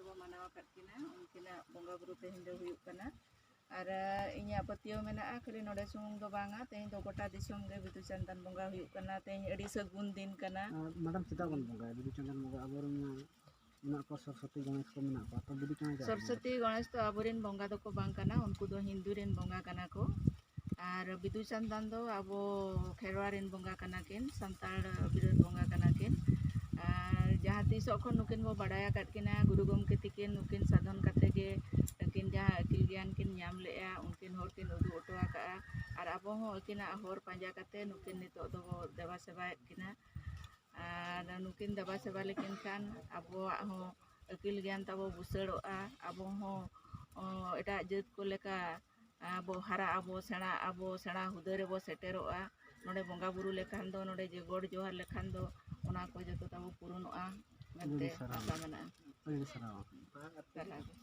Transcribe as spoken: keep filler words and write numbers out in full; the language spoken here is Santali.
ᱵᱚ ᱢᱟᱱᱟᱣ ᱟᱠᱟᱫ ᱠᱤᱱᱟ, ᱩᱱᱠᱤᱱᱟᱜ ᱵᱚᱸᱜᱟ ᱵᱩᱨᱩ ᱛᱮᱦᱮᱧ ᱫᱚ ᱦᱩᱭᱩᱜ ᱠᱟᱱᱟ᱾ ᱟᱨ ᱤᱧᱟᱹᱜ ᱯᱟᱹᱛᱭᱟᱹᱣ ᱢᱮᱱᱟᱜᱼᱟ, ᱠᱷᱟᱹᱞᱤ ᱱᱚᱰᱮ ᱥᱩᱢᱩᱝ ᱫᱚ ᱵᱟᱝᱟ, ᱛᱮᱦᱮᱧ ᱫᱚ ᱜᱚᱴᱟ ᱫᱤᱥᱚᱢ ᱜᱮ ᱵᱤᱫᱩ ᱪᱟᱸᱫᱟᱱ ᱵᱚᱸᱜᱟ ᱦᱩᱭᱩᱜ ᱠᱟᱱᱟ᱾ ᱛᱮᱦᱮᱧ ᱟᱹᱰᱤ ᱥᱟᱹᱜᱩᱱ ᱫᱤᱱ ᱠᱟᱱᱟ᱾ ᱟᱨ ᱢᱮᱰᱟᱢ, ᱪᱮᱫᱟᱜ ᱵᱚᱱ ᱵᱚᱸᱜᱟᱭᱟ? ᱵᱤᱫᱩ ᱪᱟᱸᱫᱟᱱ ᱵᱚᱸᱜᱟ ᱟᱵᱚᱨᱮᱱ ᱢᱮᱱᱟᱜ ᱠᱚᱣᱟ, ᱥᱚᱨᱚᱥᱚᱛᱤ ᱜᱚᱬᱮᱥ ᱠᱚ ᱢᱮᱱᱟᱜ ᱠᱚᱣᱟ, ᱛᱚ ᱵᱤᱫᱩ ᱪᱟᱸᱫᱟᱱ ᱪᱮᱫᱟᱜ ᱵᱚᱱ ᱥᱚᱨᱚᱥᱚᱛᱤ ᱜᱚᱬᱮᱥ ᱫᱚ ᱟᱵᱚᱨᱮᱱ ᱵᱚᱸᱜᱟ ᱫᱚᱠᱚ ᱵᱟᱝ ᱠᱟᱱᱟ, ᱩᱱᱠᱩ ᱫᱚ ᱦᱤᱱᱫᱩ ᱨᱮᱱ ᱵᱚᱸᱜᱟ ᱠᱟᱱᱟ ᱠᱚ᱾ ᱟᱨ ᱵᱤᱫᱩ ᱪᱟᱸᱫᱟᱱ ᱫᱚ ᱟᱵᱚ ᱠᱷᱮᱨᱣᱟᱲ ᱨᱮᱱ ᱵᱚᱸᱜᱟ ᱠᱟᱱᱟ ᱠᱤᱱ, ᱥᱟᱱᱛᱟᱲ ᱵᱤᱨᱟᱹᱫ ᱵᱚᱸᱜᱟ ᱠᱟᱱᱟ ᱠᱤᱱ᱾ ᱟᱨ ᱡᱟᱦᱟᱸ ᱛᱤᱥᱚᱜ ᱠᱷᱚᱱ ᱱᱩᱠᱤᱱ ᱵᱚ ᱵᱟᱰᱟᱭ ᱟᱠᱟᱫ ᱠᱤᱱᱟ, ᱜᱩᱨᱩ ᱜᱚᱢᱠᱮ ᱛᱤᱠᱤᱱ ᱱᱩᱠᱤᱱ ᱥᱟᱫᱷᱚᱱ ᱠᱟᱛᱮ ᱜᱮ ᱟᱹᱠᱤᱱ ᱡᱟᱦᱟᱸ ᱟᱹᱠᱤᱞ ᱜᱮᱭᱟᱱ ᱠᱤᱱ ᱧᱟᱢ ᱞᱮᱜᱼᱟ, ᱩᱱᱠᱤᱱ ᱦᱚᱨ ᱠᱤᱱ ᱩᱫᱩᱜ ᱦᱚᱴᱚ ᱟᱠᱟᱫᱼᱟ᱾ ᱟᱨ ᱟᱵᱚ ᱦᱚᱸ ᱟᱹᱠᱤᱱᱟᱜ ᱦᱚᱨ ᱯᱟᱸᱡᱟ ᱠᱟᱛᱮ ᱱᱩᱠᱤᱱ ᱱᱤᱛᱚᱜ ᱫᱚᱵᱚ ᱫᱮᱵᱟ ᱥᱮᱵᱟᱭᱮᱫ ᱠᱤᱱᱟ᱾ ᱟᱨ ᱱᱩᱠᱤᱱ ᱫᱮᱵᱟ ᱥᱮᱵᱟ ᱞᱮᱠᱤᱱ ᱠᱷᱟᱱ ᱟᱵᱚᱣᱟᱜ ᱦᱚᱸ ᱟᱹᱠᱤᱞ ᱜᱮᱭᱟᱱ ᱛᱟᱵᱚ ᱵᱩᱥᱟᱹᱲᱚᱜᱼᱟ᱾ ᱟᱵᱚ ᱦᱚᱸ, ᱚ, ᱮᱴᱟᱜ ᱡᱟᱹᱛ ᱠᱚ ᱞᱮᱠᱟ ᱟᱵᱚ ᱦᱟᱨᱟᱜ ᱟᱵᱚ, ᱥᱮᱬᱟᱜ ᱟᱵᱚ, ᱥᱮᱬᱟ ᱦᱩᱫᱟᱹ ᱨᱮᱵᱚ ᱥᱮᱴᱮᱨᱚᱜᱼᱟ᱾ ᱱᱚᱰᱮ ᱵᱚᱸᱜᱟ ᱵᱩᱨᱩ ᱞᱮᱠᱷᱟᱱ ᱫᱚ, ᱱᱚᱰᱮ ᱡᱮ ᱜᱚᱰ ᱡᱚᱦᱟᱨ ᱞᱮᱠᱷᱟᱱ ᱫᱚ ᱚᱱᱟ ᱠᱚ ᱡᱚᱛᱚ ᱛᱟᱵᱚ ᱯᱩᱨᱩᱱᱚᱜᱼᱟ ᱢᱮᱱᱛᱮ ᱟᱹᱰᱤ ᱥᱟᱨᱦᱟᱣ᱾ ᱟᱥᱟ ᱢᱮᱱᱟᱜᱼᱟ᱾ ᱟᱹᱰᱤ ᱥᱟᱨᱦᱟᱣ᱾ ᱥᱟᱨᱦᱟᱣ ᱜᱮ᱾